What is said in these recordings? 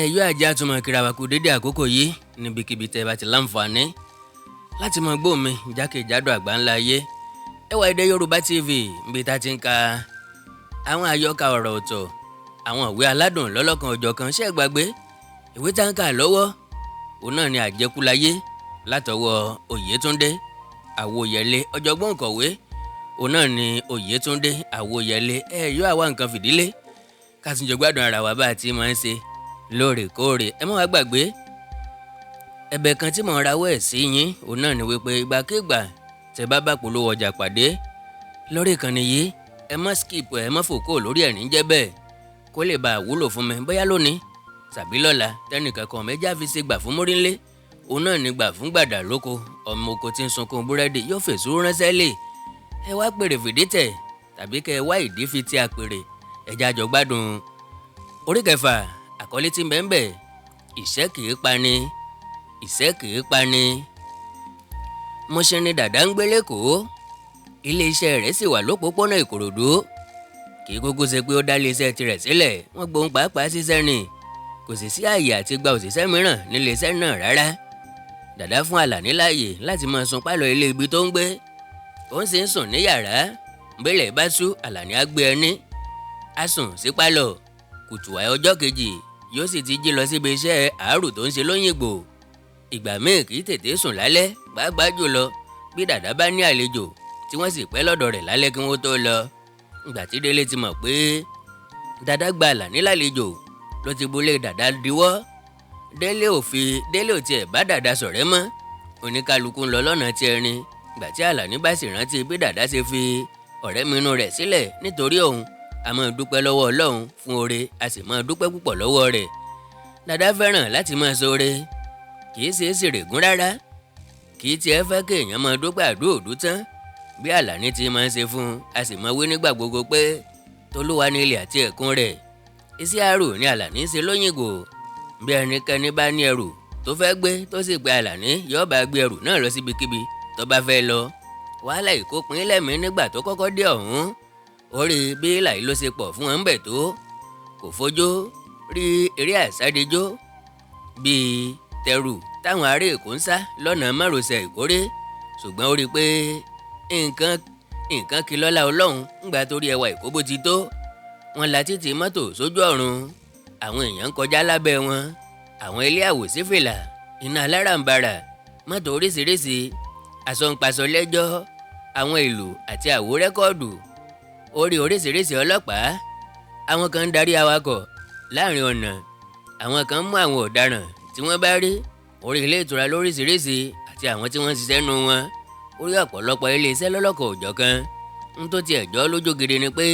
Ẹ yóò àjẹ́ àtúmọ̀ kíra wa kú dédé àkókò yìí níbikíbi tẹ́ ẹ bá ti láǹfààní láti máa gbọ́ mi jákèjádò àgbáńlá ayé. Ẹwà Èdè Yorùbá TV, níbi tá a ti ń ka àwọn àyọkà ọ̀rọ̀ ọ̀tọ̀, àwọn ìwé aládùn lọ́lọ́kan òjọ̀kan. Ṣé ẹ gbàgbé ìwé tá ń kà lọ́wọ́? Òun náà ni Àjẹkúláyé látọwọ́ Oyètúndé Àwòyẹlé. Ọ̀jọ̀gbọ́n òǹkọ̀wé òun náà ni Oyètúndé Àwòyẹlé. Ẹ yóò àwa nǹkan fìdílé ká tún jọ gbádùn ara wa bá a ti máa ń ṣe lóòrèkóòrè. Ẹ má wá gbàgbé ẹ̀bẹ̀ kan tí mò ń rawọ́ ẹ̀ sí yín, òun náà ni wípé ìgbàkigbà tẹ́ bá bá polówó ọjà pàdé lórí ìkànnì yìí, ẹ má skip, ẹ má fòkó lórí ẹ̀ ní jẹ́ bẹ́ẹ̀, kó lè bá a wúlò fún mi bóyá lónìí tàbí lọ́la. Tẹ́nìkan kan méjì àfi ṣe gbà fún mórílé, òun náà ní gbà fún gbàdà lóko. Ọmọ oko tí ń sunkún búrẹ́dì yóò fèsù ránṣẹ́ lè ẹ wá pèrè fìdítẹ̀ tàbí kẹ́ ẹ wá ìdí fi tí a pèrè. Ẹ̀já jọ gbádùn orí kẹfà. Àkọlé tí ń bẹ ń bẹ: Ìṣẹ́ kìí pani, ìṣẹ́ kìí pani. Mùṣín ni Dàdá ń gbé lÉkòó, iléeṣẹ́ rẹ̀ sì wà lópòópónà Ìkòròdú. Kì í kúkú ṣe pé ó dá iléeṣẹ́ tirẹ̀ sílẹ̀, wọ́n gbóhùn pàápàá ṣiṣẹ́ ni. Kò sì sí ààyè àti gba òṣìṣẹ́ mìíràn níléeṣẹ́ náà rárá. Dàdá fún Àlàní láàyè láti máa sùn pálọ̀ ilé ibi tó ń gbé, òun sì ń sùn ní yàrá. Bẹ́lẹ̀ bá sú, Àlàní á gbé ẹní, á sùn sí pálọ̀. Kùtù àì ọjọ́ kejì, yóò sì ti jí lọ síbi iṣẹ́ àárò tó ń ṣe lÓyìngbò. Ìgbà míì, kì í tètè sùn lálẹ́, pàápàá jùlọ bí Dàdá bá ní àlejò tí wọ́n sì pẹ́ lọ́dọ̀ rẹ̀ lálẹ́ kí wọ́n tó lọ. Ìgbà tí Délé ti mọ̀ pé Dàdá gba Àlàní lálejò ló ti bolé Dàdá diwọ́. Délé ò fi Délé ò tiẹ̀ bá Dàdá ṣọ̀rẹ́ mọ́, oníkálukú ń lọ lọ́nà tí ẹrin. Ìgbà tí Àlàní bá sì rántí bí Dàdá ṣe fi ọ̀rẹ́ minú rẹ̀ sílẹ̀ nítorí òun, a máa dúpẹ́ lọ́wọ́ Ọlọ́run fún oore, a sì máa dúpẹ́ púpọ̀ lọ́wọ́ rẹ̀. Dàdá fẹ́ràn láti máa ṣoore, kì í ṣe é ṣèrègùn rárá, kì í tiẹ̀ fẹ́ kéèyàn máa dúpẹ́ àdúòdú tán bí Àlàní ti máa ń ṣe fún un. A sì máa wí nígbà gbogbo pé tolúwa ní ilẹ̀ àti ẹ̀kún rẹ̀. Iṣẹ́ àrò ní Àlàní ń ṣe lÓyìngbò. Bí ẹnikẹ́ni bá ní ẹrù tó fẹ́ gbé tó sì pe Àlàní, yóò bá gbé ẹrù náà lọ síbikíbi tó bá fẹ́ lọ. Wàhálà ìkópin lẹ́mìí nígbà tó kọ́kọ́ dé ọ̀hún. Ó rí bí làyí ló ṣe pọ̀ fún wọn ń bẹ̀ tó kò fojú rí eré àsádejò bíi tẹrù táwọn ará Èkó ń sá lọ́nà márosẹ̀ Ìkórè, ṣùgbọ́n ó rí i pé nǹkan nǹkan kí lọ́lá Ọlọ́run ńgbà torí ẹwà Èkó bó ti tó. Wọn la títì mọ́tò sójú ọ̀run, àwọn èèyàn ń kọjá lábẹ́ wọn, àwọn ilé àwòṣífìlà, iná aláràǹbarà, mọ́tò oríṣiríṣi, àsọǹpàṣọ lẹ́jọ́, àwọn ìlú àti àwo record. Orí oríṣiríṣi ọlọ́pàá, àwọn kan ń darí awakọ̀ láàrin ọ̀nà, àwọn kan ń mú àwọn ọ̀daràn tí wọ́n bá rí, orí ilé ìtura lóríṣiríṣi àti àwọn tí wọ́n ń ṣiṣẹ́ nu wọn, orí ọ̀pọ̀lọpọ̀ ilé iṣẹ́ lọ́lọ́kọ̀ òjọ̀kan. Ń tó tiẹ̀ jọ́ lójú gidi ni pé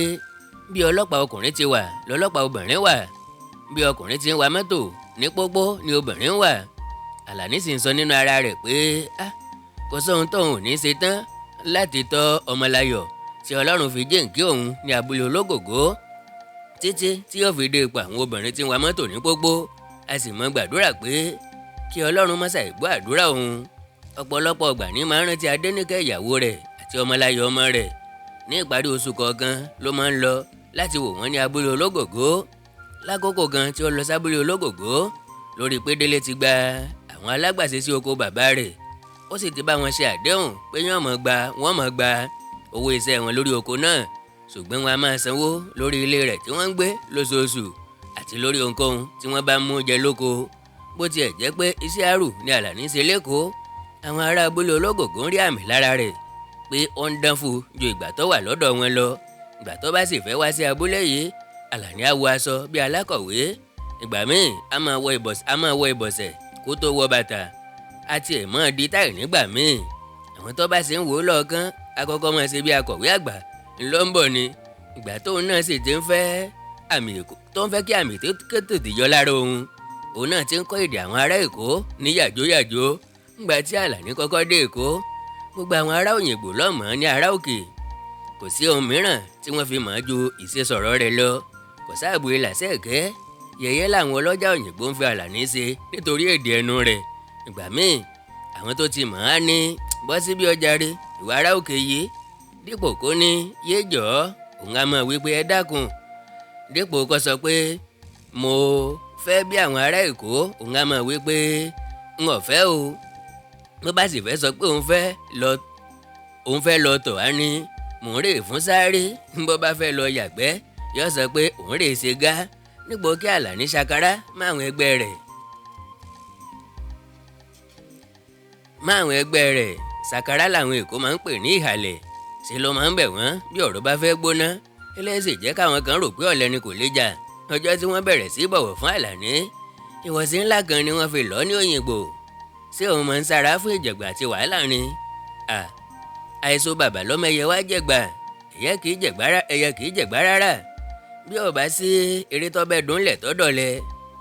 bí ọlọ́pàá ọkùnrin ti wà lọ́lọ́pàá obìnrin wà, bí ọkùnrin ti ń wa mọ́tò ní pópó ni obìnrin wà. Àlàní sì ń sọ nínú ara rẹ̀ pé, ah, kò sóhun tóun ò ní ṣe tán láti tọ́ Ọmọláyọ̀ tí Ọlọ́run fi jíǹkí òun ní abúlé Ológògó títí tí yóò fi dé ipò àwọn obìnrin tí ń wa mọ́tò ní pópó. A sì mọ́ gbàdúrà pé kí Ọlọ́run má ṣàì gbọ́ àdúrà òun. Ọ̀pọ̀lọpọ̀ ọgbà ní máa ń rántí Adéníkẹ́ ìyàwó rẹ̀ àti Ọmọláyọ̀ ọmọ rẹ̀. Ní ìparí oṣù kọ̀ọ̀kan ló máa ń lọ láti wò wọ́n ní abúlé Ológògó. Lákòókò kan tí ó lọ sábúlé Ológògó, lórí pé Délé ti gba àwọn alágbàṣe sí oko bàbá rẹ̀, ó sì ti bá wọn ṣe àdéhùn pé wọ́n máa gba owó iṣẹ́ wọn lórí oko náà, ṣùgbọ́n wọn a máa sanwó lórí ilé rẹ̀ tí wọ́n ń gbé lóṣooṣù àti lórí ohunkóhun tí wọ́n bá mú jẹ lóko. Bó tiẹ̀ jẹ́ pé iṣẹ́ àrù ni Àlàní ṣe lÉkòó, àwọn ará abúlé Ológògó ń rí àmì lára rẹ̀ pé ó ń dán fún ju ìgbà tó wà lọ́dọ̀ wọn lọ. Ìgbà tó bá sì fẹ́ wá sí abúlé yìí, Àlàní á wọ aṣọ bí alákọ̀wé. Ìgbà míì, á máa wọ ìbọ̀sẹ̀ kó tó wọ bàtà, àti ẹ̀ mọ́ di táì. Nígbà míì, àwọn tó bá sì ń wò ó lọ́ọ̀kán akọ́kọ́ máa ṣe bí akọ̀wé àgbà ńlọ ń bọ̀ ni. Ìgbà tóun náà sì ti ń fẹ́ àmì Èkó, tó ń fẹ́ kí àmì tó tètè yọ lára òun, òun náà ti ń kọ́ èdè àwọn ará Èkó ní yàjóyàjó. Ńgbà tí Àlàní kọ́kọ́ dé Èkó, gbogbo àwọn ará Òyìnbó lọ́mọ̀ ní ará òkè. Kò sí ohun mìíràn tí wọ́n fi mọ̀ ọ́ ju ìṣesọ̀rọ̀ rẹ̀ lọ. Kò sáàbù ilà sẹ́ẹ̀kẹ́. Yẹ̀yẹ́ làwọn ọlọ́jà Òyìnbó ń fi Àlàní ṣe nítorí èdè ẹnu rẹ̀. Ìgbà míì, àwọn tó ti mọ̀ á ní, "Bọ́ síbí ọjà rẹ̀, ìwà ará òkè yìí." Dípò kó ní, "Yé jọ̀ọ́," òun á máa wí pé, "Ẹ dákun." Dípò kó sọ pé Mo fẹ́ bí àwọn ará Èkó, òun á máa wí pé n ò fẹ́ o. Bó bá sì fẹ́ sọ pé òun fẹ́ lọ tọ̀, á ní mò ń rè fún sáré. Bó bá fẹ́ lọ yàgbẹ́, yóò sọ pé òun rè ṣe gá. Nípò kí Àlàní ṣàkárá máwọn ẹgbẹ́ rẹ̀ ṣàkárá làwọn Èkó máa ń pè ní ìhàlẹ̀. Ṣe ló máa ń bẹ̀ wọ́n bí ọ̀rọ̀ bá fẹ́ gbóná. Eléyìí jẹ́ káwọn kan rò pé ọ̀lẹ ni, kò lè jà. Ọjọ́ tí wọ́n bẹ̀rẹ̀ sí bọ̀wọ̀ fún Àlàní, ìwọ̀sí ńlá kan ni wọ́n fi lọ́ ní Òyìngbò. Ṣé òun máa ń sára fún ìjẹ̀gbà àti wàhálà ni? Àìsàn bàbá lọ́mẹyẹ wá jẹ̀gbà, ẹ̀yẹ kì í jẹ̀gbá rárá. Bí ó bá sí eré tọ́bẹ̀ dúnlẹ̀ tọ́dọ̀lẹ̀,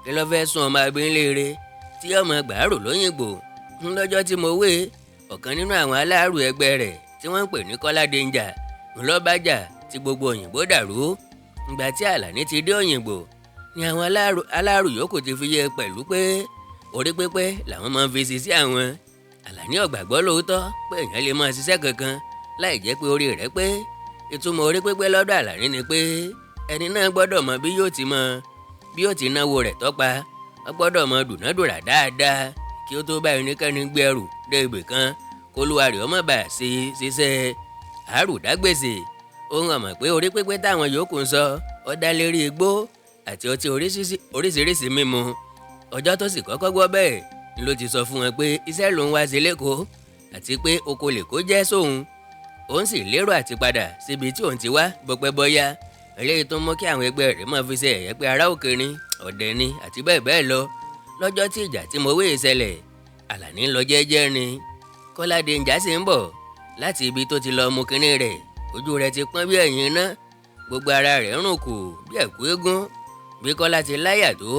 kí ló fẹ́ sún ọmọ abínléere tí ọmọ gbàárò lóyìnbó? Ńlọ́jọ́ tí mo wé, ọ̀kan nínú àwọn aláàrù ẹgbẹ́ rẹ̀ tí wọ́n ń pè ní Kọ́lá Danger ńlọ́bàjà tí gbogbo Òyìnbó dàrú. Ìgbà tí Àlàní ti dé Òyìnbó ni àwọn aláàrù yòókù ti fi yé pẹ̀lú pé orí pípé làwọn máa ń fi ṣiṣẹ́ àwọn. Àlàní ò gbàgbọ́ lóòótọ́ pé èèyàn lè máa ṣiṣẹ́ kankan láì jẹ́ pé orí rẹ̀ pé. Ìtumọ̀ orí pípé lọ́dọ̀ Àlàní ni pé ẹni náà gbọ́dọ̀ mọ bí yóò ti náwó rẹ̀ tọ́pa. Ó gbọ́dọ̀ mọ dùnádùrà dáadáa kí ó tó bá ẹnikẹ́ni gbé ẹrù dé ibì kan, kólúwa rẹ̀ ọmọ bá ṣe ṣiṣẹ́ àrùdágbèsè. Òun ọ̀mọ̀ pé orí pípé táwọn yòókù ń sọ ó dá lérí igbó àti ọtí oríṣiríṣi mímu. Ọjọ́ tó sì kọ́kọ́ gbọ́ bẹ́ẹ̀ ló ti sọ fún wọn pé iṣẹ́ lòun wá sí lẹ́kọ̀ọ́ àti pé oko lè kó jẹ́ sóun. Òun sì lérò àti padà síbi tí òun ti wá bọ́pẹ́ bọ́yá. Eléyìí tó mú kí àwọn ẹgbẹ́ rẹ̀ máa fi ṣe ẹ̀yẹ pé ará òkè ni, ọ̀dẹ̀ ni àti bẹ́ẹ̀ bẹ́ẹ̀ lọ. Lọ́jọ́ tí ìjà tí mo wé ìṣẹ̀lẹ̀, Àlàní ń lọ jẹ́jẹ́ ni. Kọ́lá Danger sì ń bọ̀ láti ibi tó ti lọ mú kinní rẹ̀. Ojú rẹ̀ ti pọ́n bí ẹ̀yìn iná, gbogbo ara rẹ̀ ń rùn kù bí ẹ̀kú eégún. Bí Kọ́lá ti láyà tó,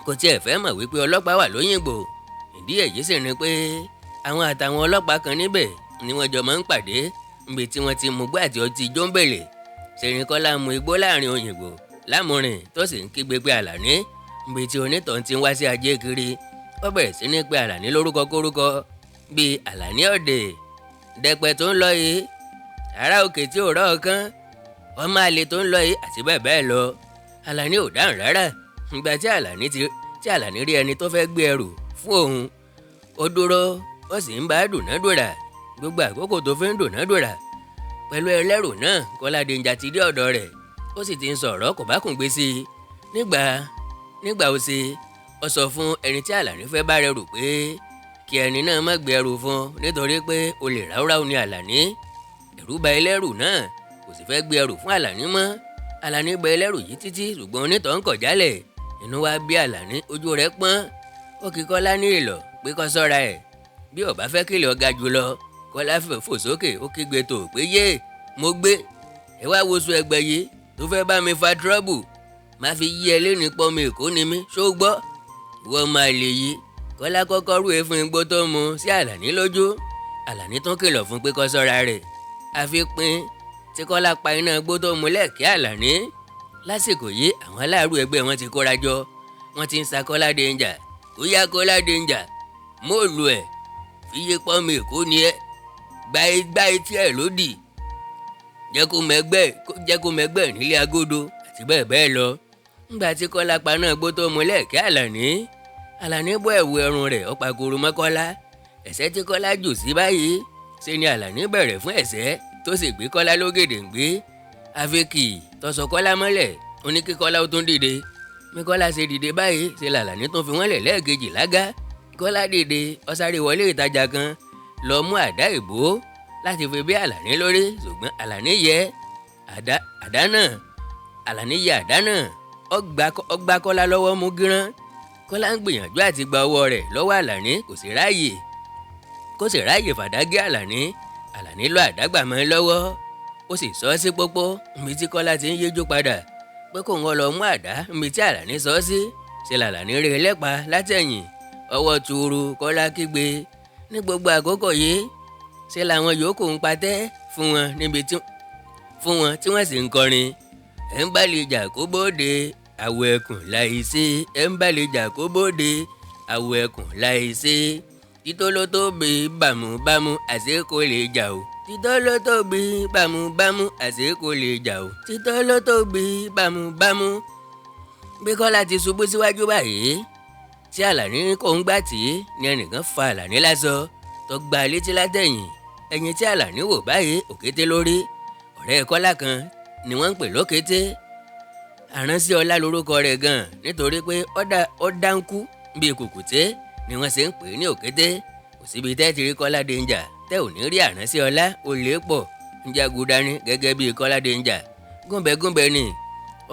kò tiẹ̀ fẹ́ mọ̀ wípé ọlọ́pàá wà lóyìnbó. Ìdí èyí sì ni pé àwọn àtàwọn ọlọ́pàá kan níbẹ̀ ni wọ́n jọ máa ń pàdé níbi tí wọ́n ti mú gbá àti ọtí jóńbèlè. Ṣèyí Kọ́lá mu igbó láàrin Òyìnbó lámùrìn tó sì ń kígbe pé Àlàní, níbi tí onítọ̀hún ti ń wá sí ajé kiri. Ó bẹ̀rẹ̀ sí ní pé Àlàní lórúkọ kórúkọ bíi Àlàní ọ̀dẹ̀, dẹ̀pẹ̀ tó ń lọ yìí, ará òkè tí ò rọ́ ọ̀kan, ọmọ àlè tó ń lọ yìí àti bẹ́ẹ̀ bẹ́ẹ̀ lọ. Àlàní ò dáhùn rárá. Ìgbà tí Àlàní rí ẹni tó fẹ́ gbé ẹrù fún òun, ó dúró, ó sì ń bá dùnádùrà. Gbogbo àkókò tó fi ń dùnádùrà pẹ̀lú ẹlẹ́rù náà, Kọ́lá Danger ti dé ọ̀dọ̀ rẹ̀, ó sì ti ń sọ̀rọ̀ kò bá kùn gbé sí i. Nígbà ó ṣe, ó sọ fún ẹni tí Àlàní fẹ́ bá rẹ̀ rù pé kí ẹni náà má gbé ẹrù fún un nítorí pé olè ráúráú ni Àlàní. Ẹ̀rù bà ẹlẹ́rù náà, kò sì fẹ́ gbé ẹrù fún Àlàní mọ́. Àlàní bẹ ẹlẹ́rù yìí títí, ṣùgbọ́n onítọ̀hún kọ̀ jálẹ̀. Inú wá bí Àlàní, ojú rẹ̀ pọ́n. Ó kí Kọ́lá ní ìlọ̀ pé kó ṣọ́ra ẹ̀ bí ó bá fẹ́ kílẹ̀ ọ̀gá jùlọ. Kọ́lá fò sókè, ó kígbe tó pé yé mo gbé, ẹ wá wo sùn ẹgbẹ́ yìí tó fẹ́ bá mi fa trọ́bù, má fi yí ẹ lẹ́nu pọ́ mi Èkó ni mí, ṣó gbọ́ ìwọ máa lè yí. Kọ́lá kọ́kọ́ rú efun igbó tó mu sí Àlàní lójú. Àlàní tún kìlọ̀ fún pé kó ṣọ́ra rẹ̀. Àfi pin tí Kọ́lá pa iná igbó tó mu lẹ́ẹ̀kẹ́ Àlàní. Lásìkò yìí àwọn aláàrú ẹgbẹ́ wọn ti kóra jọ, wọ́n ti ń sa Kọ́lá Danger. Ó yá Kọ́lá Danger, móòlù ẹ̀ fi yé pọ́n mi Èkó ni ẹ, gba etí ẹ̀ lódì, jẹ́ kó mẹ́gbẹ́ nílé agodo àti bẹ́ẹ̀ bẹ́ẹ̀ lọ. Ńgbà tí Kọ́lá pa náà gbó tó mu lẹ́ẹ̀kẹ́ Àlàní, Àlàní bọ́ ẹ̀wù ẹrun rẹ̀, ó pa koro mọ́ Kọ́lá. Ẹ̀sẹ̀ tí Kọ́lá jù sí báyìí ṣe ni Àlàní bẹ̀rẹ̀ fún ẹ̀sẹ̀ tó sì gbé Kọ́lá lógèdè ń gbé. Àfikì tọ̀sọ̀ Kọ́lá mọ́lẹ̀, ó ní kí Kọ́lá ó tún dìde. Bí Kọ́lá ṣe dìde báyìí ṣe làlàní tún fi wọ́n lẹ̀ lẹ́ẹ̀kejì lágá. Kọ́lá dìde, ó sáré wọlé ìtajà kan lọ mú àdá ìbò láti fi bí Àlàní lórí, ṣùgbọ́n Àlàní yẹ àdá náà. Àlàní yẹ àdá náà, ó gbá Kọ́lá lọ́wọ́ mú gírán. Kọ́lá ń gbìyànjú àti gba ọwọ́ rẹ̀ lọ́wọ́ Àlàní, kò sì ráàyè fàdá gé Àlàní. Àlàní lọ àdá gbà mọ́ lọ́wọ́, ó sì sọ ọ́ sí pópó níbi tí Kọ́lá ti ń yéjú padà pé kóun ó lọ mú àdá níbi tí Àlàní sọ ọ́ sí. Ṣe làlàní rí ẹlẹ́pa látẹ̀yìn, ọwọ́ tuuru Kọ́lá kígbe. Ní gbogbo àkókò yìí ṣe làwọn yòókù ń patẹ́ fún wọn níbi tí fún wọn tí wọ́n sì ń kọrin. Ẹ̀ ń bá lè jà kó bóde àwọ̀ ẹkùn láì sí, ẹ̀ ń bá lè jà kó bóde àwọ̀ ẹkùn láì sí. Títọ́ ló tóbi bámúbámú àṣé kò lè jà o. Títọ́ ló tóbi bámúbámú àṣé kò lè jà o. Títọ́ ló tóbi bámúbámú. Bí Kọ́lá ti ṣubú síwájú báyìí tí Àlàní kò ń gbà tí ni ẹnìkan fa Àlàní lásọ tó gba létí látẹ̀yìn. Ẹ̀yìn tí Àlàní wò báyìí, òkété lórí. Ọ̀rẹ́ Kọ́lá kan ni wọ́n ń pè lókété. Àránsí Ọlá lórúkọ rẹ̀ gan, nítorí pé ó dáńkú bíi kùkùté ni wọ́n ṣe ń pè ní òkété. Kò síbi tẹ́ ti rí Kọ́lá Danger tẹ́ ò ní rí Àránsí Ọlá. Ó lè pọ̀ ń jagun gẹ́gẹ́ bíi Kọ́lá Danger. Gúnbẹ́gúnbẹ́ ni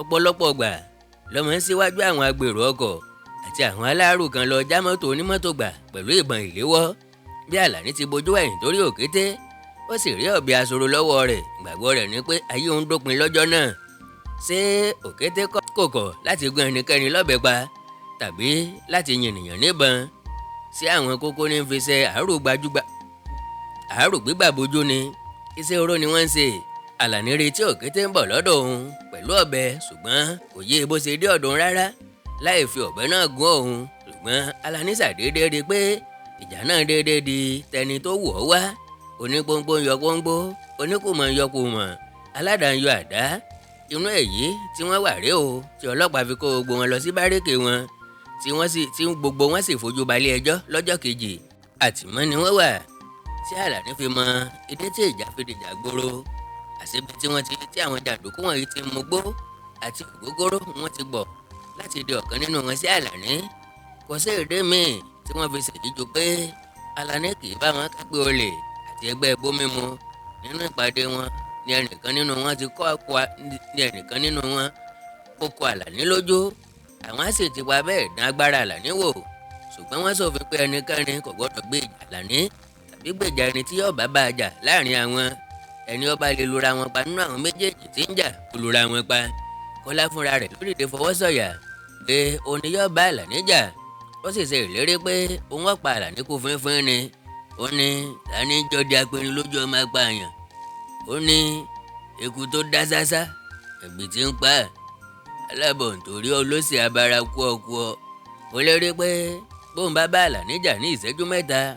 ọ̀pọ̀lọpọ̀ gbà lọ́mọ ń síwájú àwọn agbèrò ọkọ̀ àti àwọn aláàrù kan lọ já mọ́tò onímọ́tò gbà pẹ̀lú ìbọn ìléwọ́. Bí Àlàní ti bojú ẹ̀yìn torí òkété, ó sì rí ọ̀bẹ aṣòro lọ́wọ́ rẹ̀. Ìgbàgbọ́ rẹ̀ ni pé ayé òun dópin lọ́jọ́ náà. Ṣé òkété kò kọ̀ láti gún ẹnikẹ́ni lọ́bẹ pa tàbí láti yin ènìyàn níbọn? Ṣé àwọn kókó ní fi ṣe àárò gbígbà bojú ni? Iṣẹ́ oró ni wọ́n ń ṣe. Àlàní retí òkété ń bọ̀ lọ́dọ̀ òun pẹ̀lú ọ̀bẹ, ṣùgbọ́n kò yé bó ṣe dé ọ̀dọ̀ òun rárá láì fi ọ̀bẹ náà gún òun. Ṣùgbọ́n Àlàní ṣàdédé rí i pé ìjà náà déédéé di tẹni tó wù ọ́ wá. Onípọ́npọ́ ń yọ pọ́npọ́, oníkùmọ̀ ń yọ kùmọ̀, aládàá ń yọ àdá. Inú èyí tí wọ́n wà rèé o tí ọlọ́pàá fi kó gbogbo wọn lọ sí bárékè wọn, tí wọ́n sì tí gbogbo wọn sì fojú balẹ̀ ẹjọ́ lọ́jọ́ kejì. Àtìmọ́ ni wọ́n wà tí Àlàní fi mọ ìdí tí ìjà fi dìjà gbòòrò. Àṣebi tí wọ́n ti tí àwọn jàǹdùkú wọ̀nyí ti mugbó àti ògógóró, wọ́n ti gbọ̀ láti di ọ̀kan nínú wọn sí Àlàní. Kò sí èdè míì tí wọ́n fi ṣèyí ju pé Àlàní kì í bá wọn kápẹ́ olè àti ẹgbẹ́ igbó mímu. Nínú ìpàdé wọn ní ẹnìkan nínú wọn ti kọ́ ní ẹnìkan nínú wọn kó kọ Àlàní lójú. Àwọn á sì ti pa bẹ́ẹ̀ dán agbára Àlàní wò, ṣùgbọ́n wọ́n ṣòfin pé ẹnikẹ́ni kò gbọ́dọ̀ gbé ìjà Àlàní tàbí gbèjà ẹni tí yóò bá bá a jà láàrin àwọn. Ẹni ó bá lè lura wọn pa nínú àwọn méjèèjì tí ń jà kó lura wọn pa. Kọ́lá fúnra rẹ̀ ló dìde fọwọ́sọ̀yà pé òun ni yóò bá Àlàní jà. Ó sì ṣe ìlérí pé òun ó pa Àlàní kú fínfín ni. Ó ní tani jọdẹ apẹni lójú ọmọ apààyàn. Ó ní eku tó dá sásá ẹ̀gbìn tí ń pa alábọ̀ nítorí olóṣì abara kú ọkú ọ. Ó lérí pé bóun bá bá Àlàní jà ní ìṣẹ́jú 3,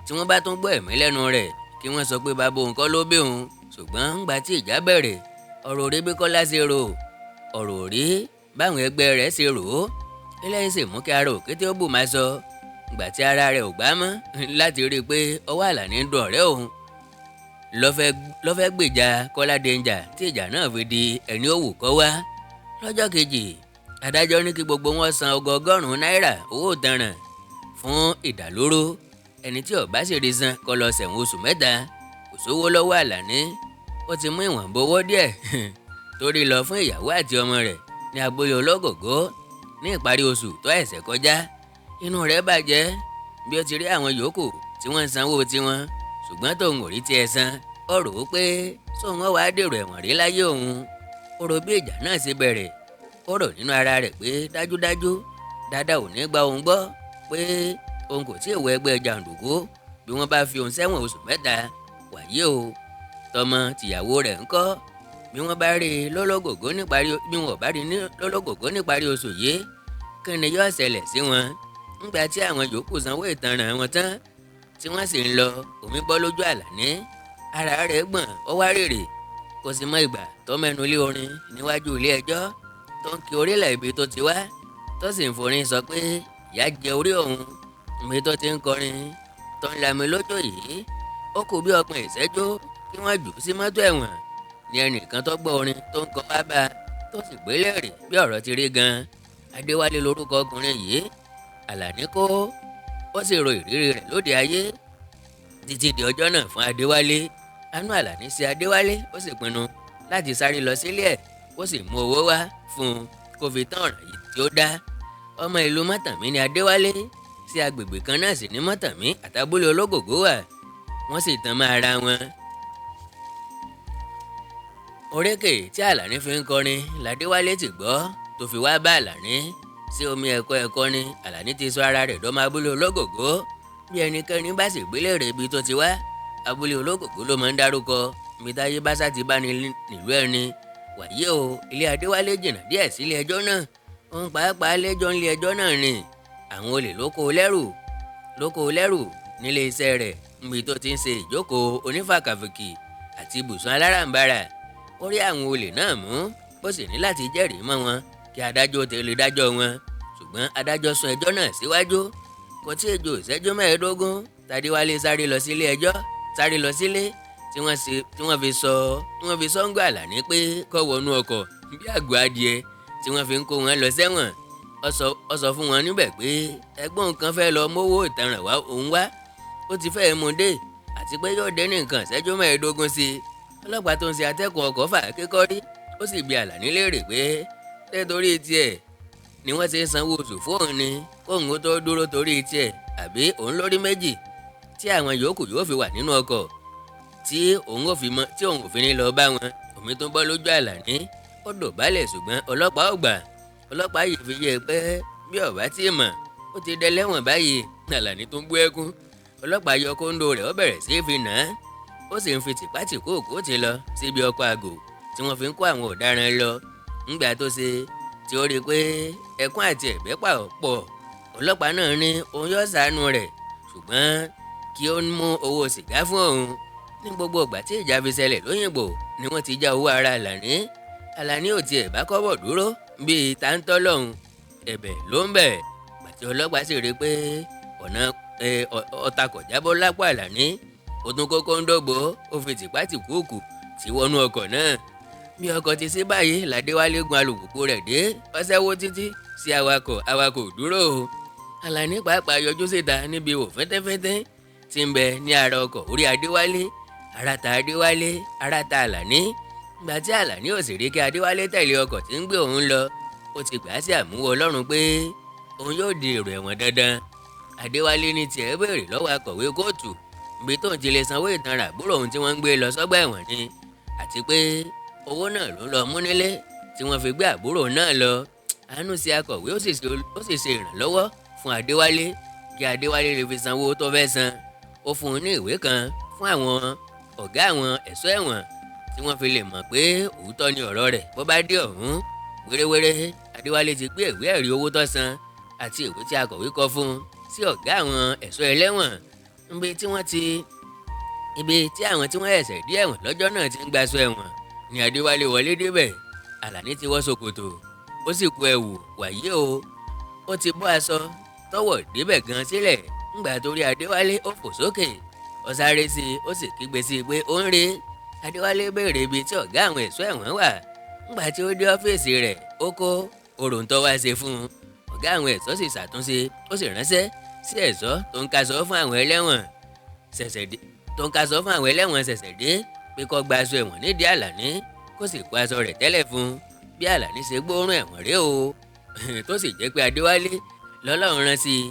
tí wọ́n bá tún gbọ́ ẹ̀mí lẹ́nu rẹ̀, kí wọ́n sọ pé bàbá òun kọ́ ló bí òun. Ṣùgbọ́n ńgbà tí ìjà bẹ̀rẹ̀, ọ̀rọ̀ òrí bí Kọ́lá ṣe rò, ọ̀rọ̀ òrí báwọn ẹgbẹ́ rẹ̀ ṣe rò ó. Eléyìí sì mú kí ara òkété ó bù máa sọ. Ìgbà tí ara rẹ̀ ò gbá mọ́ láti rí i pé ọwọ́ Àlàní ń dùn ọ̀rẹ́ òun ló fẹ́ gbèjà Kọ́lá Danger, tí ìjà náà fi di ẹni ó wù kọ́ wá. Lọ́jọ́ kejì, adájọ́ ní kí gbogbo wọn san 100 náírà owó ìtanràn fún ìdàlóró. Ẹni tí ó bá sì rí san kó lọ ṣẹ̀wọ̀n oṣù 3. Kò sówó lọ́wọ́ Àlàní. Ó ti mú ìwọ̀nba owó díẹ̀ torí lọ fún ìyàwó àti ọmọ rẹ̀ ní abúlé Ológògó ní ìparí oṣù tó ẹ̀sẹ̀ kọjá. Inú rẹ̀ bàjẹ́ bí ó ti rí àwọn yòókù tí wọ́n ń sanwó tiwọn, ṣùgbọ́n tóun ò rí tiẹ̀ san. Ó rò ó pé sóun ó wàá dèrò ẹ̀wọ̀n rí láyé òun. Ó rò bí ìjà náà ṣe bẹ̀rẹ̀. Ó rò nínú ara rẹ̀ pé dájúdájú dáadáa ò ní gba òun gbọ́ pé òun kò tí ì wọ ẹgbẹ́ jàǹdùkú bí wọ́n bá fi òun sẹ́wọ̀n oṣù 3. Wàyí o, tọmọ tìyàwó rẹ̀ ńkọ́? Bí wọ́n bá rí i lólógògó níparí, bí wọ́n bá rí i lólógògó níparí oṣù yìí, kí ni yóò ṣẹlẹ̀ sí wọn? Nígbà tí àwọn yòókù sanwó ìtanràn wọn tán tí wọ́n sì ń lọ, omi bọ́ lójú Àlàní. Ara rẹ̀ gbọ̀n, ó wá rèrè. Kò sì mọ ìgbà tó mẹ́nu lé orin níwájú ilé ẹjọ́ tó ń kí orílẹ̀ ibi tó ti wá, tó sì ń forin sọ pé ìyà jẹ orí òun. Ibi tó ti ń kọrin tó ń lami lójó yìí, ó kù bí ọgbọ̀n ìṣẹ́jú kí wọ́n jù ú sí mọ́tò ẹ̀wọ̀n ní ẹnìkan tó gbọ́ orin tó ń kọ wá bá tó sì gbélé rè bí ọ̀rọ̀ ti rí gan-an. Adéwálé lorúkọ ọkùnrin yìí. Àlàní kó ó sì ro ìrírí rẹ̀ lóde ayé títí di ọjọ́ náà fún Adéwálé. Àánú Àlàní sí Adéwálé, ó sì pinnu láti sáré lọ sílé ẹ̀ kó sì mú owó wá fún un kó fi tán ọ̀ràn yìí tí ó dá. Ọmọ ìlú Mọ́tàmí ni Adéwálé. Sí agbègbè kan náà sì ní Mọ́tàmí àtàbúlé Ológògó wà, wọ́n sì tàn mọ́ ara wọn. Orékè tí Àlàní fi ń kọrin làdéwálé ti gbọ́ tó fi wá bá Àlàní. Sí omi ẹ̀kọ́ ẹ̀kọ́ ni Àlàní ti sọ ara rẹ̀ dọ́mọ abúlé Ológògó. Bí ẹnikẹ́ni bá sì gbélé rẹ̀ ibi tó ti wá, abúlé Ológògó ló máa ń dárúkọ. Ibi táyé bá sá ti bá ní nílùú ẹni. Wàyí o, ilé Adéwálé jìnnà díẹ̀ sílé ẹjọ́ náà. Òun pàápàá lẹ́jọ́ nílé ẹjọ́ náà ni àwọn olè ló kó lẹ́rù ló kó lẹ́rù nílé iṣẹ́ rẹ̀ níbi tó ti ń ṣe ìjókòó onífàkàfìkì àti ibùsùn aláràǹbarà. Ó rí àwọn olè náà mú, ó sì ní láti jẹ́rìí mọ́ wọn kí Kí adájọ́ tẹ̀lé dájọ́ wọn, ṣùgbọ́n adájọ́ sún ẹjọ́ náà síwájú. Kò tí ì ju ìṣẹ́jú 15 tàdéwálé sáré lọ sílé ẹjọ́, sáré lọ sílé tí wọ́n ṣe tí wọ́n fi sọ tí wọ́n fi sọ́ngbà Àlàní pé kó wọnú ọkọ̀ bí àgọ́ adìẹ tí wọ́n fi ń kó wọn lọ sẹ́wọ̀n. Ó sọ fún wọn níbẹ̀ pé ẹ̀gbọ́n kan fẹ́ lọ mówó ìtanràn wá òun wá, ó ti fẹ́ẹ́ mú dé, àti pé yóò dé ní nǹkan ìṣẹ́jú 15 sí i. Ọlọ́pàá tó ń ṣe atẹ́kùn ọkọ̀ fà kékọ́rí, ó sì bi Àlàní léèrè pé nítorí tiẹ̀ ni wọ́n ṣe ń sanwó oṣù fóun ni kóun ó tó dúró torí tiẹ̀, àbí òun lórí méjì tí àwọn yòókù yóò fi wà nínú ọkọ̀ tí òun ò fi mọ tí òun ò fi ní lọ bá wọn. Omi tó ń bọ́ lójú Àlàní, ó dọ̀bálẹ̀, ṣùgbọ́n ọlọ́pàá ò gbà. Ọlọ́pàá yìí fi yé e pé bí ọ̀bá tí ì mọ̀, ó ti dẹlẹ́wọ̀n báyìí. Àlàní tó ń bú ẹkún. Ọlọ́pàá yọ kóńdó rẹ̀, ó bẹ̀rẹ̀ sí í fi nà án, ó sì ń fi tìpátìkúùkù ti lọ síbi ọkọ̀ àgò tí wọ́n fi ń kó àwọn ọ̀daràn lọ. Ńgbà tó ṣe tí ó rí i pé ẹkún àti ẹ̀bẹ̀ pọ̀, ọlọ́pàá náà ní òun yóò ṣàánú rẹ̀, ṣùgbọ́n kí ó mú owó sìgá fún òun. Ní gbogbo ìgbà tí ìjà fi ṣẹlẹ̀ lóyìnbó ni wọ́n ti já owó ara Àlàní. Àlàní ò tiẹ̀ bá kọ́bọ̀ dúró bíi táńtọ́ lọ́hùn, ẹ̀bẹ̀ ló ń bẹ̀. Pàtí ọlọ́pàá sì rí i pé ọ̀nà ọ̀tá kò jábọ́ lápò Àlàní, ó tún kókó ń dògbò, ó fi tìpátìkúùkù tí wọnú ọkọ̀ náà. Bí ọkọ̀ ti sí báyìí làdéwálé gun alùpùpù rẹ̀ dé ọ̀sẹ̀wó títí sí awakọ̀. Awakọ̀ ò dúró o. Àlàní pàápàá yọjú síta níbi ìwò fẹ́tẹ́fẹ́tẹ́ tí ń bẹ ní ara ọkọ̀ orí Adéwálé. Ara ta Adéwálé, ara ta Àlàní. Ìgbà tí Àlàní ò sì rí kí Adéwálé tẹ̀lé ọkọ̀ tí ń gbé òun lọ, ó ti gbà á sí àmúwò Ọlọ́run pé òun yóò di èrò ẹ̀wọ̀n dandan. Adéwálé ní tiẹ̀ béèrè lọ́wọ́ akọ̀wé kóòtù ibi tóun ti lè sanwó ìtanràn àbúrò òun tí wọ́n ń gbé lọ sọ́gbà ẹ̀wọ̀n ni, àti pé owó náà ló ń lọ mú nílé tí wọ́n fi gbé àbúrò náà lọ. Àánú sí akọ̀wé, ó sì ṣe ìrànlọ́wọ́ fún Adéwálé kí Adéwálé lè fi sanwó tó fẹ́ san. Ó fún un ní ìwé kan fún àwọn ọ̀gá àwọn ẹ̀ṣọ́ ẹ̀wọ̀n tí wọ́n fi lè mọ̀ pé òótọ́ ni ọ̀rọ̀ rẹ̀ bó bá dé ọ̀hún. Wéréwéré Adéwálé ti gbé ìwé ẹ̀rí owó tó san àti ìwé tí akọ̀wé kọ fún un sí ọ̀gá àwọn ẹ̀ṣọ́ ẹlẹ́wọ̀n níbi tí wọ́n ti ibi tí àwọn tí wọ́n ẹ̀sẹ̀ dé ẹ̀wọ̀n lọ́jọ́ náà ti ń gbaṣọ ẹ̀wọ̀n ni Adéwálé wọlé débẹ̀. Àlàní ti wọ́ ṣòkòtò, ó sì kú ẹ̀wù wàyí o, ó ti bọ́ aṣọ tọwọ́ débẹ̀ gan sílẹ̀. Ńgbà tó rí Adéwálé, ó fò sókè, ó sáré sí i, ó sì kígbe sí i pé ó ń rí. Adéwálé béèrè ibi tí ọ̀gá àwọn ẹ̀ṣọ́ ẹ̀wọ̀n wà. Ńgbà tí ó dé ọ́fíìsì rẹ̀, ó kó orò ń tọ́ wá ṣe fún un. Ọ̀gá àwọn ẹ̀ṣọ́ sì ṣàtúnṣe, ó sì ránṣẹ́ sí ẹ̀ṣọ́ tó ń kaṣọ fún àwọn ẹlẹ́wọ̀n ṣẹ̀ṣẹ̀ dé tó ń kaṣọ fún àwọn ẹlẹ́wọ̀n ṣẹ̀ṣẹ̀ dé pé kó gba aṣọ ẹ̀wọ̀n nídìí Àlàní, kó sì kó aṣọ rẹ̀ tẹ́lẹ̀ fún un. Bí Àlàní ṣe gbóòórùn ẹ̀wọ̀n rèé o, tó sì jẹ́ pé Adéwálé lọ́lọ́run rán sí i,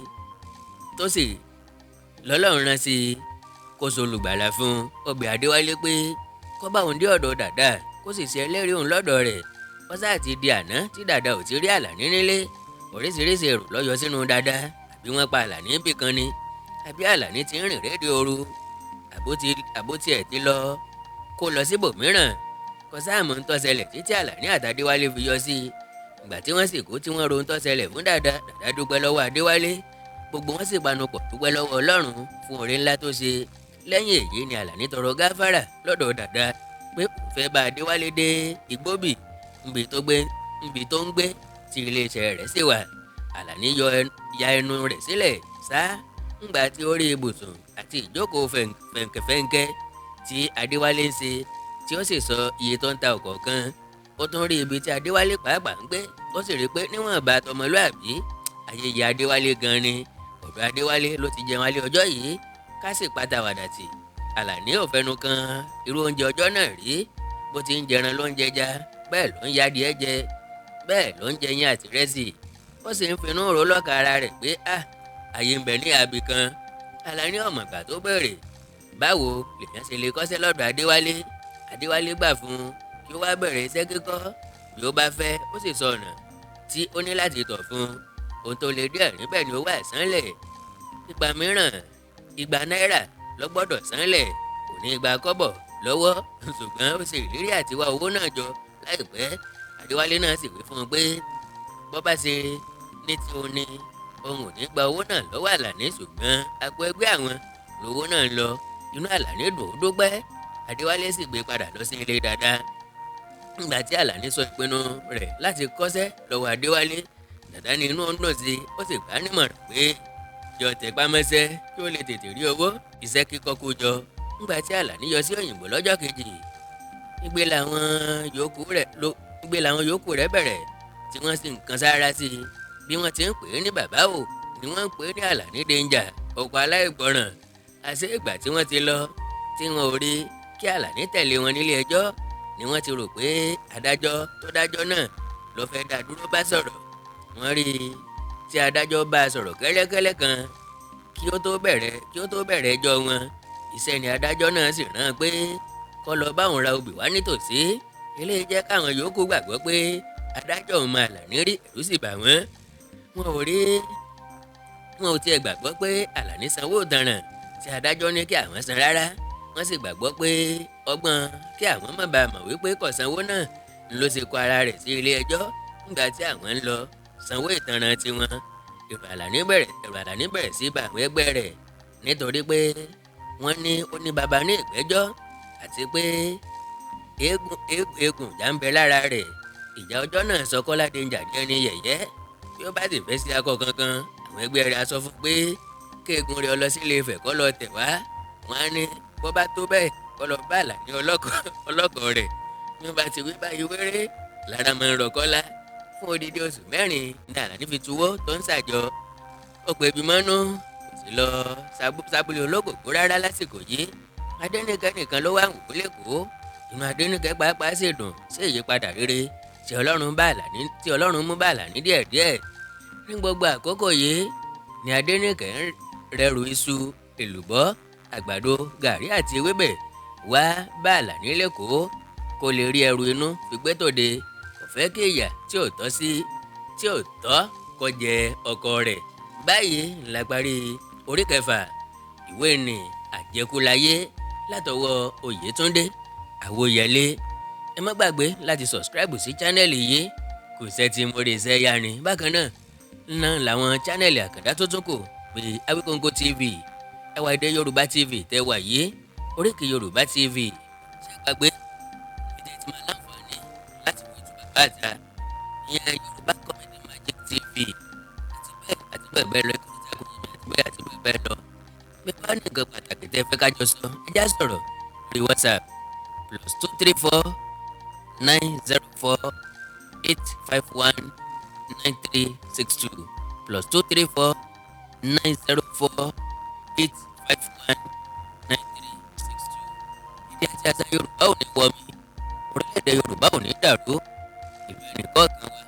tó sì lọ́lọ́run rán sí i kó solùgbàlà fún un. Ó bẹ̀ Adéwálé pé kó bá òun dé ọ̀dọ̀ Dàdá, kó sì ṣe ẹlẹ́rìí òun lọ́dọ̀ rẹ̀. Wọ́n sáà ti di àná tí Dàdá ò ti rí Àlàní nílé. Oríṣiríṣi èrò ló yọ sínú Dàdá: àbí wọ́n pa Àlàní níbì kan ni, àbí Àlàní ti ń rìn rédíò ooru, àbó tiẹ̀ ti lọ kó lọ síbòmíràn. Kò sáàmù ń tó ṣẹlẹ̀ títí Àlàní àtàdéwálé fi yọ sí i. Ìgbà tí wọ́n sì kú tí wọ́n ro ń tó ṣẹlẹ̀ fún Dàdá, Dàdá dúpẹ́ lọ́wọ́ Adéwálé, gbogbo wọn sì panupọ̀ dúpẹ́ lọ́wọ́ Ọlọ́run fún oore ńlá tó ṣe. Lẹ́yìn èyí ni Àlàní tọrọ gáfárà lọ́dọ̀ Dàdá pé òun fẹ́ bá Adéwálé dé Igbóbì níbi tó ń gbé tí iléeṣẹ́ rẹ̀ sì wà. Àlàní yọ ya ẹnu rẹ̀ sílẹ̀ sá ńgbà tí ó rí ibùsùn àti ìjókòó fẹ̀ǹkẹ̀fẹ̀ǹkẹ̀ tí Adéwálé ń ṣe, tí ó sì sọ iye tó ń ta ọ̀kọ̀ọ̀kan. Ó tún rí ibi tí Adéwálé pàápàá ń gbé, ó sì rí i pé níwọ̀nba tọmọlúàbí ayẹyẹ Adéwálé gan ni. Ọ̀dọ̀ Adéwálé ló ti jẹun alẹ́ ọjọ́ yìí. Ká sì pátawàdà tì, Àlàní ò fẹnu kan irú oúnjẹ ọjọ́ náà rí. Bó ti ń jẹran ló ń jẹja, bẹ́ẹ̀ ló ń yádìí jẹ, bẹ́ẹ̀ ló ń jẹ yín àti rẹ́sì. Ó sì ń finú ro lọ́kàn ara rẹ̀ pé a àyè ń bẹ ní abì kan. Àlàní ọ̀mọ̀gbà tó béèrè báwo lèèyàn ṣe lè kọ́ṣẹ́ lọ́dọ̀ Adéwálé. Adéwálé gbà fún un kí ó wá bẹ̀rẹ̀ iṣẹ́ kíkọ́ bí ó bá fẹ́, ó sì sọ ọ̀nà tí ó ní láti tọ̀ fún un. Ohun tó lè díẹ̀ níbẹ̀ ni owó àìsánlẹ̀. Ìgbà mìíràn 2 náírà ló gbọ́dọ̀ sánlẹ̀, kò ní 2 kọ́bọ̀ lọ́wọ́, ṣùgbọ́n ó ṣe ìlérí àti wá owó náà jọ láìpẹ́. Adéwálé náà sì wí fún un pé bó bá ṣe ní tí òun ní òun ò ní gba owó náà lọ́wọ́ Àlàní, ṣùgbọ́n àpò ẹgbẹ́ àwọn lówó náà ń lọ. Inú Àlàní dùn ó dúpẹ́. Adéwálé sì gbé padà lọ sí ilé Dàdá. Nígbà tí Àlàní sọ ìpinnu rẹ̀ láti kọ́ṣẹ́ lọ́wọ́ Adéwálé, Dàdá ní inú ń dùn sí, ó sì gbà á nímọ̀ràn pé yọ tẹpá mọ́ṣẹ́ kí ó lè tètè rí owó iṣẹ́ kíkọ́ kó jọ. Nígbà tí Àlàní yọ sí Òyìnbó lọ́jọ́ kejì, igbe làwọn yòókù rẹ̀ bẹ̀rẹ̀ tí wọ́n sì ń kan sára sí i. Bí wọ́n ti ń pè é ní bàbá o ni wọ́n ń pè é ní Àlàní danger, ọkọ̀ aláìgbọràn. Àṣé ìgbà tí wọ́n ti lọ tí wọn ò rí kí Àlàní tẹ̀lé wọn nílé ẹjọ́ ni wọ́n ti rò pé adájọ́ tó dájọ́ náà ló fẹ́ dá dúró bá sọ̀rọ̀. Wọ́n rí i tí adájọ́ bá a sọ̀rọ̀ kẹ́lẹ́kẹ́lẹ́ kan kí ó tó bẹ̀rẹ̀ ẹjọ́ wọn. Iṣẹ́ ni adájọ́ náà sì rán pé kó lọ báwọn ra obì wá nítòsí. Eléyìí jẹ́ káwọn yòókù gbàgbọ́ pé adájọ́ òun máa Àlàní rí, ẹ̀rù sì bà wọ́n. Wọn ò tiẹ̀ gbàgbọ́ pé Àlàní sanwó ìtanràn tí adájọ́ ní kí àwọn san rárá. Wọ́n sì gbàgbọ́ pé ọgbọ́n kí àwọn má bàa mọ̀ wípé kò sanwó náà ló ṣe kọ ara rẹ̀ sí ilé ẹjọ́ nígbà tí àwọn ń lọ sanwó ìtanràn tiwọn. Ẹ̀rù Àlàní bẹ̀rẹ̀ sí bá àwọn ẹgbẹ́ rẹ̀ nítorí pé wọ́n ní ó ní baba ní ìgbẹ́jọ́ àti pé eégún ìjà ń bẹ lára rẹ̀. Ìjà ọjọ́ náà sọ Kọ́lá Danger ní ẹni yẹ̀yẹ́. Bí ó bá sì fẹ́ sí akọ kankan, àwọn ẹgbẹ́ rẹ̀ á sọ fún pé kéegun rẹ̀ lọ sílé Ifẹ̀ kó lọ tẹ̀ wá. Wọ́n á ní bó bá tó bẹ́ẹ̀, kó lọ bá Àlàní ọlọ́kọ̀ rẹ̀. Bí wọ́n bá ti wí báyìí, wéré lára máa ń rọ̀ Kọ́lá. Fún odidi oṣù 4 ní Àlàní fi tuwó tó ń ṣàjọ. Ó pè bí mọ́nú, kò sì lọ sábúlé olókòkò rárá lásìkò yìí. Adẹ́nìkẹ́ nìkan ló wà wò ó lẹ́kọ̀ọ́. Inú Adẹ́nìkẹ́ pàápàá sì dùn sí ìyípadà rere tí Ọlọ́run mú bá Àlàní díẹ̀díẹ̀. Ní gbogbo àkókò yìí ni Adẹ́nìkẹ́ ń rẹrù iṣu, èlùbọ́, àgbàdo, gàrí àti ewébẹ̀ wá bá Àlàní lẹ́kọ̀ọ́ kó lè rí ẹrù inú fi gbé tòde. Kò fẹ́ kí ìyà tí ò tọ́ sí tí ò tọ́ kó jẹ ọkọ rẹ̀. Báyìí la parí orí kẹfà ìwé ní Àjẹkúláyé látọwọ́ Oyètúndé Àwòyẹlé. Ẹ má gbàgbé láti subscribe sí channel yìí. Kò sẹ́tí mo rí iṣẹ́ yá ni. Bákan náà náà làwọn channel àkàndá tó tún kù bíi Awikonko TV, Ẹwà Èdè Yorùbá TV tẹ́ wà yìí, Oríkì Yorùbá TV, ṣàgbàgbé ìdè tí máa láǹfààní láti wo ètò bàbá àta, ìyẹn Yorùbá Comedy Magic TV, àti bẹ́ẹ̀ àti bẹ́ẹ̀ bẹ́ẹ̀ lọ, ẹ̀kọ́ ìtàkùn yìí, àti bẹ́ẹ̀ àti bẹ́ẹ̀ bẹ́ẹ̀ lọ. Bí bá ní nǹkan pàtàkì tẹ́ fẹ́ ká jọ sọ, ẹ já sọ̀rọ̀ lórí WhatsApp: +234 904 851 9362, +234 904 851 9362. Ìdí àti àṣà Yorùbá ò ní wọ mi, orílẹ̀-èdè Yorùbá ò ní dàrú, ìlú ẹnìkọ̀ọ̀kan wa.